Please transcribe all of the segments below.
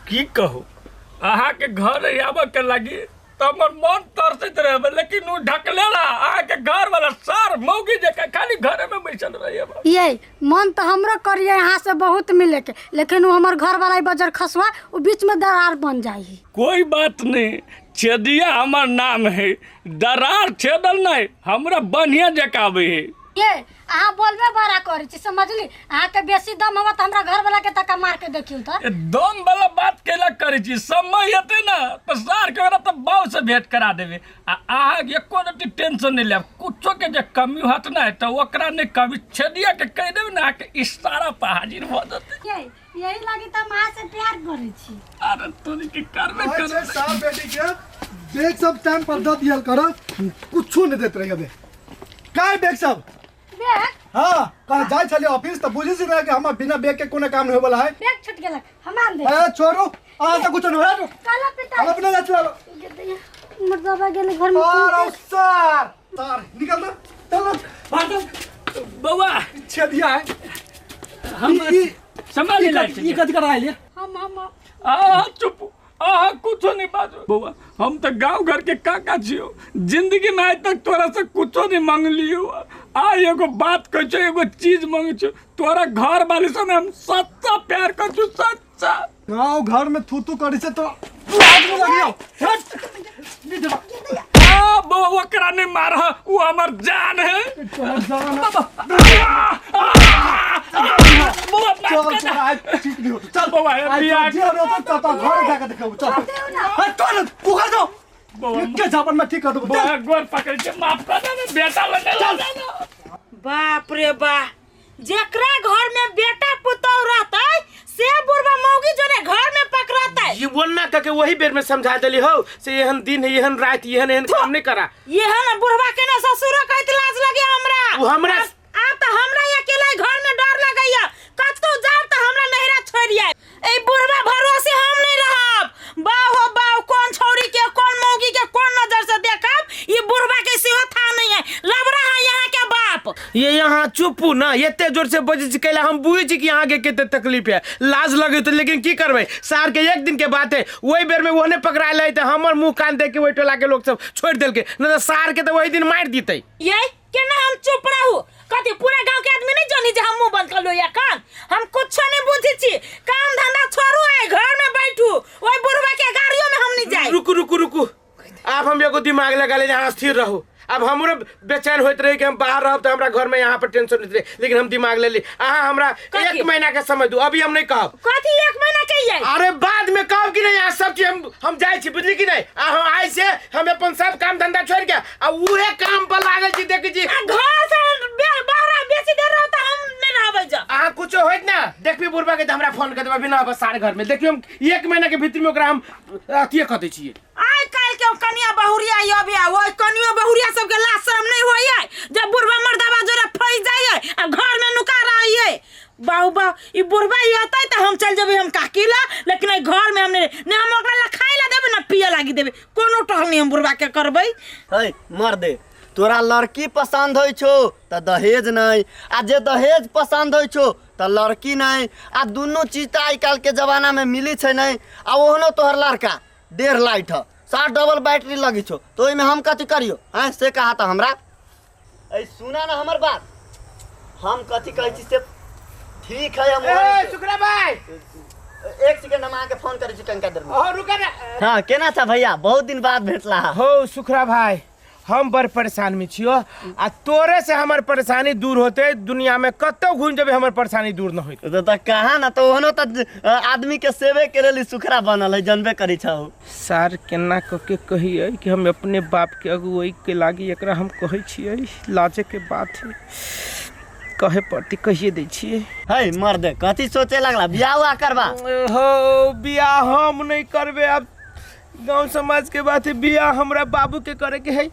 की कहू, अहाँके घर आबऽ के लागी तऽ हमर मन तरसैत रहे, लेकिन उ ढकले रहा अहाँके घर वाला सार मौगी जकाँ खाली घरे में बैसल रहे। ये मन तऽ हमरो करिए अहाँ से बहुत मिले के, लेकिन वो हमर घर वाला बजर खसुआ वो बीच में दरार बन जाई। कोई बात नहीं, छेदिया हमर नाम है, दरार छेदल नहीं, हमरा बढ़िया जकाँ आबै है। ये अहाँ बोलबे बड़ा करै छी, समझली? अहाँके बेसी दम हवा तऽ हमरा घर वाला के तका मार के देखियौ तऽ। ए, दम वाला बात कैला करै छी? समय हेतै ने तऽ सार के ओकरा तऽ बाउ से भेंट करा देबै। आ अहाँ एको रत्ती टेंशन नहि लेब, कुछो के जे कमी होत ने तऽ ओकरा नहि कमी, छेदिया के कहि देबै ने, अहाँके इशारा पर हाजिर भऽ जेतै। ये यही लागी तऽ हम अहाँ से प्यार करै छी। अरे तोरी के करबे कहै छै करबै। सार बेटी के बैग सब टाइम पर दऽ दियल कर, कुछो नहि दैत रही। अबे काय बैग सब? बैग? हाँ, कहाँ जाइ छलियै ऑफिस तऽ बुझै छी ने कि हमर बिना बैग के कोनो काम नहि होय वाला है। बैग छूट गेलक, हम आन दे। ए छोड़ू, अहाँ से कुछो नहि होय। काला पिता हम अपने जाइ छी। मर्दबा गेल घर में। और सर सर निकल दो, चलो भागो बौआ। छेदिया है। हम संभाल ई ले। ई कथी करा आइलियै? हम आ चुप, अहाँ कुछो नहीं बाजू बौआ। हम तऽ गांव घर के काका छियो, जिंदगी में आज तक तोरा से कुछो नहीं मांगलियो। आ एगो बात कहै छौ, एगो चीज मांगै छौ, तोरा घर वाली से हम सच्चा प्यार कर छौ, सच्चा। गांव घर में थू थू करै छै तो लाज में लगियो। हट। आ बौआ, ओकरा नहीं मारह, वो हमर जान है। तोहर जान है। बौआ, माफ चल कर चल, दे। आज ठीक नहीं होतो, चल। बौआ, आज बियाह जे होतो तब तब घर जाके देखब, चल। हट तो उखड़ जाओ। बौआ, के झापन में ठीक कर देबो। बौआ, गोर पकड़ के माफ कर दे ना, बेटा लगे चल। बाप रे बा, जेकरा घर में बेटा पुतोह रहतै से बुढ़वा मौगी जोने घर में पकड़तै। ये बोलना कह के वही बेर में समझा देली हो से एहन दिन है, एहन रात, एहन एहन काम नहीं करा। ये है ना बुढ़वा के ना ससुरो कहत लाज लगे हमरा। उ हमरा आब तो हमरा ही अकेला ही घर में डर लगैया, कतौ जाब तो हमरा नहिरा छोड़ आए। ए बुढ़वा भरोसे हम नहीं रहब। बाव हो बाव, कौन छौरी के कौन मौगी के कौन नजर से देखब, ये बुढ़वा के सेहो था नहीं है, लबरा है यहाँ के बाप। ये यहाँ चुपू ना, एते जोर से बजै छी कैला हम बुझै छी कि यहाँ के कते तकलीफ है, लाज लगैत है, लेकिन की करबै, सार के एक दिन के बात है, ओहि बेर में ओहने पकड़ायल है तऽ हमर मुँह कान देख के ओहि टोला के लोग सब छोड़ि देलकै, नहि तऽ सार के तऽ ओहि दिन मारि दितै। ये केना हम चुप रहू? कथी पूरा गांव के आदमी नहीं जानी जे हम मुंह बंद कर लो या कान? हम कुछो नहीं बुझी छी, काम धंधा छोड़ू, आए घर में बैठू, ओई बुढ़वा के गाड़ियों में हम नहीं जाए। रुकू रुकू रुकू, आब हम एगो दिमाग लगा ले, यहाँ स्थिर रहू। अब हमरो बेचैन होइत रहे कि हम बाहर रहब तऽ हमरा घर में यहाँ पर टेंशन होइत रहे, लेकिन हम दिमाग ले ली। अहाँ हमरा कथी? 1 महीना के समय दू, अभी हम नहीं कहब। कथी 1 महीना के ये? अरे बाद में कहब कि नहीं, यहाँ सब चीज हम जाइ छी, बुझली कि नहीं? आ हम आइ से हम अपन सब काम धंधा छोड़ के आ उहे काम पर लागल छी, देखै छी। आ घर से बाहर बेसी देर रहब तऽ हम नहीं रहबै जा। अहाँ कुछो होइत ना, देखबी बुढ़बा के तऽ हमरा फोन कर देबै, बिना बस सारे घर में। देखियौ हम 1 महीना के भीतर में ओकरा हम अथिये कऽ दै छियै। आइ काल्हि के कनिया बहुरिया अबे, ओहि कनियो बहुरिया सबके लाज शरम नहीं होइए, जब बुढ़बा मर्दाबा जोरे फंसि जाइए आ घर में नुका रहिए। बाहु बाहु, ई बुढ़बा ई अतै तऽ हम चलि जेबै हम काकी ला, लेकिन एहि घर में हम नहीं, ने हम ओकरा ला खाइ ला देबै ना पिए लागी देबै, कोनो टहल नहीं हम बुढ़बा के करबै। है मर्दे, तोरा लड़की पसंद होइ छौ तऽ दहेज नहीं, आ जे दहेज पसंद होइ छौ तऽ लड़की नहीं, आ दुनू चीज तऽ आइ काल्हि के जमाना में मिली छै नहीं, आ ओहनो तोहर लड़का 1.5 लाइट ह, 7 डबल बैटरी लगी छौ, तो ओहिमे हम कथी करियो? आँय से कहा तऽ हमरा। ऐ सुना ना हमर बात, हम कथी कहै छी से ठीक है। हम ए शुक्रा भाई, एक सेकंड, हम अहाँके फोन करै छी कनिका देर में। हो रुका ना। हाँ केना छ भैया, बहुत दिन बाद भेटला। हो शुक्रा भाई, हम बड़ परेशान में छियो, आ तोरे से हमर परेशानी दूर होते, दुनिया में कतौ घूम जेबे हमर परेशानी दूर न होते। तो कहा ना, तो ओहनो तो आदमी के सेवे के लेल सुखरा बनल है, जानबे करी छौ। सार केना क के कहियै कि हम अपने बाप के अगुवई के लागी एकरा हम कहै छियै, लाजे के बात है, कहे पड़ती, कहिए दै छियै। है मर्दे, कथी सोचे लगला, बियाह उआह करबा? हो बियाह हम नहीं करबे, अब गांव समाज के बात है, बियाह हमरा बाबू के करे के है।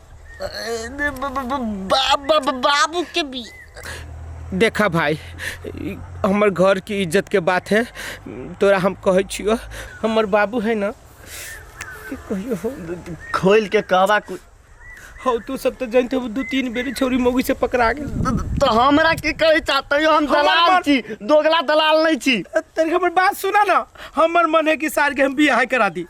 बाबू के भी? देखा भाई, हमर घर की इज्जत के बात है, तोरा हम कहै छियो, हमर बाबू है ना, की कहियो हो? खोल के कहबा। हो तू सब तो जानते हो 2-3 बेर छोरी मौगी से पकड़ा गेल। तो हमरा की कहै चाहते हो? हम दलाल छी, दोगला दलाल नहीं छी। तनी हमर बात सुना ना, हमर मन है कि सार के हम बियाह करा दी।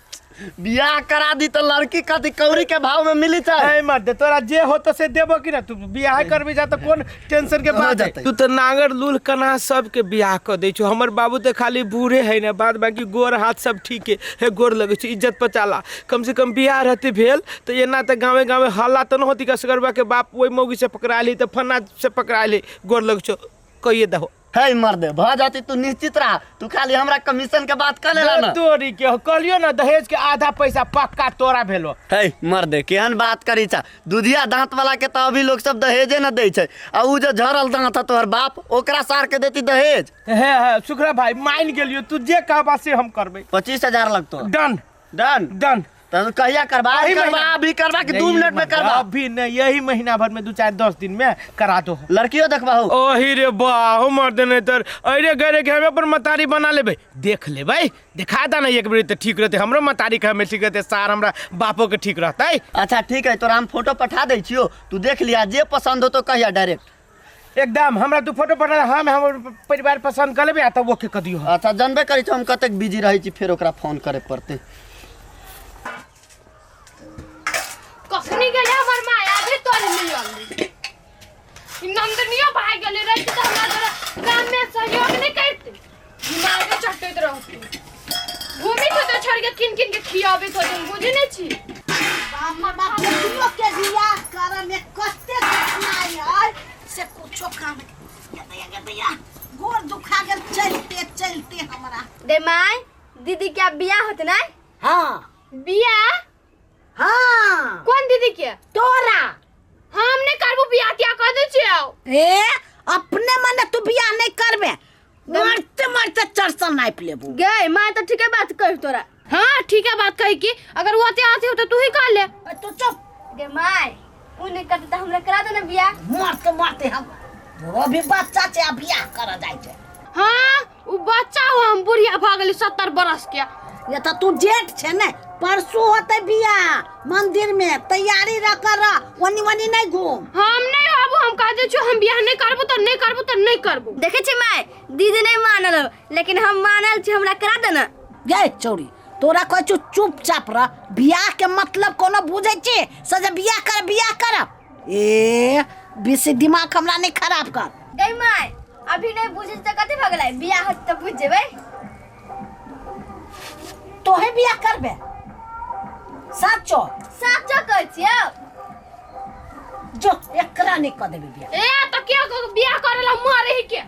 बियाह करा दी तो लड़की कथी कौड़ी के भाव में मिली छै? ए मर्द, तोरा जे हो तो से देबो कि ना? तू बियाह करबी जा तो कौन टेंशन के बात है? तू तो नांगर लूल कना सब के बियाह कर दै छौ। हमर बाबू तो खाली बूढ़े है ना, बाद बाकी गोर हाथ सब ठीक है, हे गोर लगे छै, इज्जत पचाला। कम से कम बियाह रहते भेल तो एना तो गाँवे गाँवे हल्ला तो न होती कसगरबा के बाप ओहि मौगी से पकड़ा ली तो फन्ना से पकड़ा ली। गोर लगे छौ, कहिए दहो। हे मर्दे, भ जाती तू निश्चित रहा, तू खाली हमरा कमीशन के बात कर लेला ना। तोरी के हो, कहलियो ना दहेज के आधा पैसा पक्का तोरा भेलो। हे मर्दे, केहन बात करी छा? दुधिया दांत वाला के तो अभी लोग सब दहेजे न दै छै, आ उ जो झरल दांत है तोहर बाप ओकरा सार के देती दहेज। हे हे सुखरा भाई मान गेलियो, तू जे कहबा से हम करबै। 25,000 लगतो। Done done done. तो कहिया करबा? यही करबा महीना। अभी करबा कि 2 मिनट में करबा? अभी नहीं, यही महीना भर में 2-4-10 दिन में करा दो। लड़कियों देखबा हो? ओही रे बा, हमर देने तर अरे गरे के हमें अपन मतारी बना लेबै, देख लेबै, दिखा दा ना एक बेर तो ठीक रहते, हमरो मतारी के हमें ठीक रहते, सार हमरा बापो के ठीक रहते। अच्छा ठीक है, तोरा हम फोटो पठा दै छियो, तू देख लिया, जे पसंद हो तो कहिया डायरेक्ट। एकदम हमरा तू फोटो पठा, हम हमर परिवार पसंद कर लेबै आ तब ओके कर दियो। अच्छा जानबे करै छौ हम कतेक बिजी रहै छी, फेर ओकरा फोन करे पड़तै। कखनी गेलै हमर माय अभी तोर मिलल। ई नंदनियो भाग गेलै रहितै तऽ हमरा तोरा काम में सहयोग नहि करतै, दिमागे चटैत रहतै। घूमी तो छोड़ के किन किन के खियाबैत होतै, बुझै नहि छी। हमर बाप बेटियो के बियाह करे में कते कठिनाई है से कुछो काम गे दैया गे दैया, गोर दुखा गेल चलते चलते हमरा। दे my, दीदी के अब बियाह होते ना? हाँ। बियाह? हाँ। कौन दीदी के? तोरा। हम नहीं करबो बियाह तियाह कर दै छियौ। ए अपने मने तू बियाह नहीं करबे, मरते मरते चरसन नापि लेबो। गे my तो ठीके बात कहि तोरा। हाँ ठीक है बात कही कि अगर वो आते आते हो तो तू ही कर ले। तू चुप। गे my, उ नहीं करते तो हमरा करा दे ना बियाह। मरते मरते हम वो भी बच्चा छै आ बियाह कर जाइ छै। हाँ उ बच्चा हो, हम बुढ़िया भ गेली 70 बरस के। ये तो तू जेठ छै ने, परसों होते बियाह मंदिर में, तैयारी रख कर वनी वनी नहीं घूम। हम नहीं आबू, हम कह दै छियौ हम बियाह नहीं करबो तो नहीं करबो तो नहीं करबो। देखे छी my, दीदी नहीं मानल लेकिन हम मानल छी, हमरा करा दे ना। गे चौरी, तोरा कहै छियौ चुपचाप रह, बियाह के मतलब कोनो बुझै छी? सजे बियाह कर बियाह कर, ए बेसी दिमाग हमरा नहीं खराब कर। गई my, अभी नहीं बुझे त कथि भ गेलै, बियाह होत त बुझ जेबै। तोहे बियाह करबे? साचो? साचो कहै छियौ। जो एकरा नहीं कर देबे बियाह। ए त के बियाह करेला मरे ही के?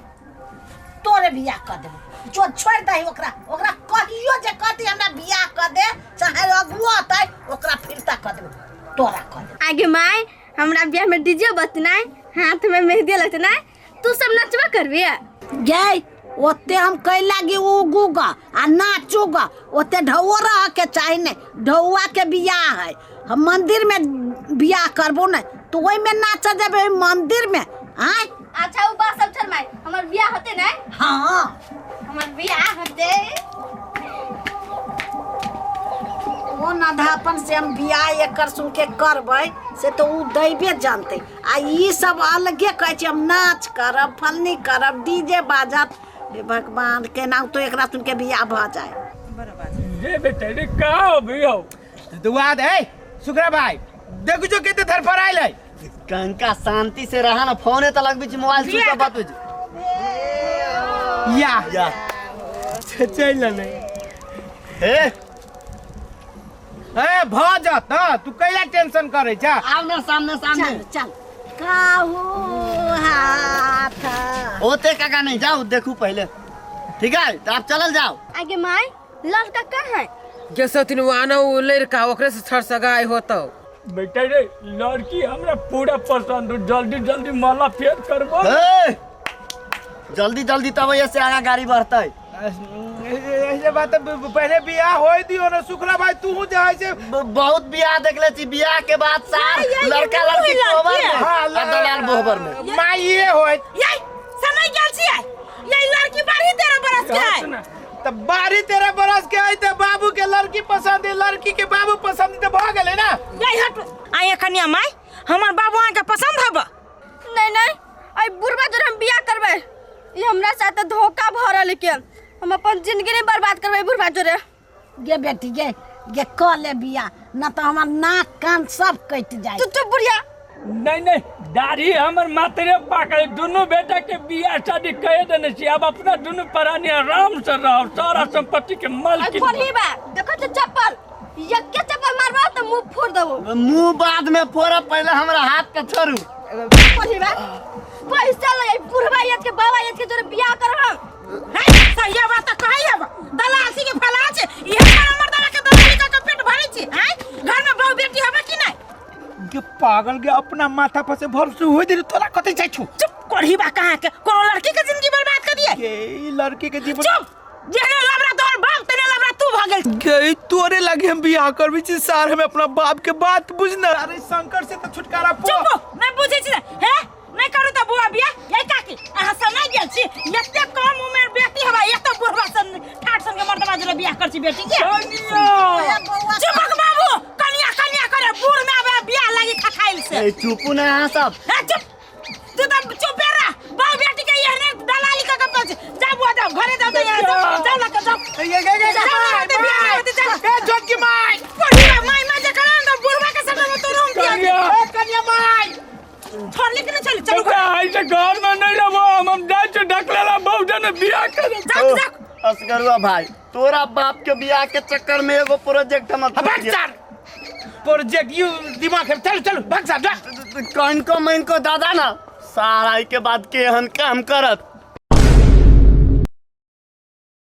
तोरे बियाह कर देबे। जो छोड़ दही ओकरा, ओकरा कहियो जे कहती हमरा बियाह कर दे, चाहे अगुआ अतै ओकरा फिरता कर देबे, तोरा कर देबे। आगे my, हमरा बियाह में डीजे बजतै, हाथ में मेहंदी लगतै, तू सब नचबा करबी? गे ओते हम कै लागी उगूगा आ नाचूगा, ओते ढौआ रह के चाही नहीं, ढौआ के बियाह है। हम मंदिर में बियाह करबो नहीं तो ओहि में नाच जेबे मंदिर में। आय अच्छा उ बात सब छोड़ my, हमर बियाह होते नहीं? हाँ हमर बियाह होते। ओ नधापन से हम बियाह एकर सुन के करबै से तो उ दैबे जानते, आ ई सब अलगे कहै छै हम नाच करब फलनी करब डीजे बाजत। हे भगवान, केना तो एकरा सुन के बियाह भ जाए। जे बेटा रे का अभी हो दुआ दे। सुखरा भाई देखू जो केते धरफराइल है। कंका शांति से रहा ना, फोने त लगबी छी मोबाइल स्विच ऑफ बात होइ छै। या या चल ले ए ए भ जात ना, तू कैला टेंशन करे छा? आव ना सामने सामने चल चल काहू हाथ ओते काका नहीं जाओ, देखू पहले ठीक है तो आप चलल जाओ। आगे my, लड़का कहाँ है? जैसे तीन आना उ लड़का ओकरे से छड़ सगाई होतो। बेटा रे लड़की हमरा पूरा पसंद, जल्दी जल्दी माला फेर करबो। ए जल्दी जल्दी तब ऐसे आगा गाड़ी बढ़तै। ऐसे बात पहले बियाह होय दियो ना सुखरा भाई, तू जाय से बहुत बियाह देखले छी, बियाह के बाद सार लड़का लड़की कोबर में हां दलाल बोहबर में माई ये होय। ये समय गेल छी, ये लड़की बारी 13 बरस के है। त बारी 13 बरस के है त बाबू के लड़की पसंद है, लड़की के बाबू पसंद है त भ गेलै ना। ये हट आ एखनिया माई, हमर बाबू अहाँके पसंद हब नहीं नहीं आई बुढ़वा जोरे हम बियाह करबै ई हमरा साथ धोखा भऽ रहल के हम अपन जिंदगी नहीं बर्बाद करबै बुढ़वा जोरे गे बेटी गे गे कऽ ले बियाह न तऽ हमर नाक कान सब कटि जाय तू चुप बुढ़िया नहीं नहीं दाढ़ी हमर मातरे पाकल दुनू बेटा के बियाह शादी कह देने छी अब अपना दुनू प्राणी आराम से रहो सारा संपत्ति के आई मालकिन फोड़ही बा देखो तो चप्पल यक्के चप्पल मारबा तो मुंह फोड़ देबो मुंह बाद में फोड़ब पहले हमरा हाथ के छोड़ू फोड़ही बा पैसा ले बुढ़वा याद के बाबा याद के जोरे बियाह कर हम है सही बात त कहै हब दलाल छी के फला छै इहे पर मर्दाना के दलाली क के पेट भरै छी हैं घर में बहु बेटी हबे कि नहीं गे पागल गे अपना माथा पर से भरोसे होय दे तोरा कथि जाइ छु चुप करही बा कहाँ के कोनो लड़की के जिंदगी बर्बाद कर दिए गे ई लड़की के जीवन चुप जेहने लबरा तोहर बाप तेने लबरा तू भऽ गेल गे तोरे लागे हम बियाह करबी छी सार हम अपना बाप के बात बुझना अरे शंकर से तो छुटकारा पो चुप नहीं बुझै छी हे नहीं करू तऽ बुआ बियाह ये काकी अहाँ सब नहीं गेल छी एते कम उमेर बेटी हवा एते बुढ़वा सन ठाठ सन के मर्दवा जोरे बियाह कर छी बेटी के चुपक बाबू कनिया कनिया करे बूढ़ में आबे बियाह लागी खखाइल से ए चुपू ना अहाँ सब ए चुप तू तऽ चुप रह बहु बेटी के एहने दलाली कऽ के पहुँच जा बुआ जाओ घरे जाओ तऽ यहाँ जाओ जाओ लऽ के जाओ गे गे गे जाओ लऽ के बियाह नहि होतै, जाओ ए जोत की माई बुढ़वा माय माय जे करे ने बुढ़वा के संग में तोरो हम बियाह कनिया ए कन्या माई छोड़ली कि नहीं छोड़ली चलू बेटा ऐसे घर में नहीं रहो हम जाइ छी ढकलेला बहुजन बियाह करब जाओ जाओ असगरुआ भाई तोरा बाप के बियाह के चक्कर में एगो प्रोजेक्ट हम भाग सार प्रोजेक्ट you दिमाग है चल चल भाग सार जा कनको मैनको दादा ना सारा के बाद केहन काम करत।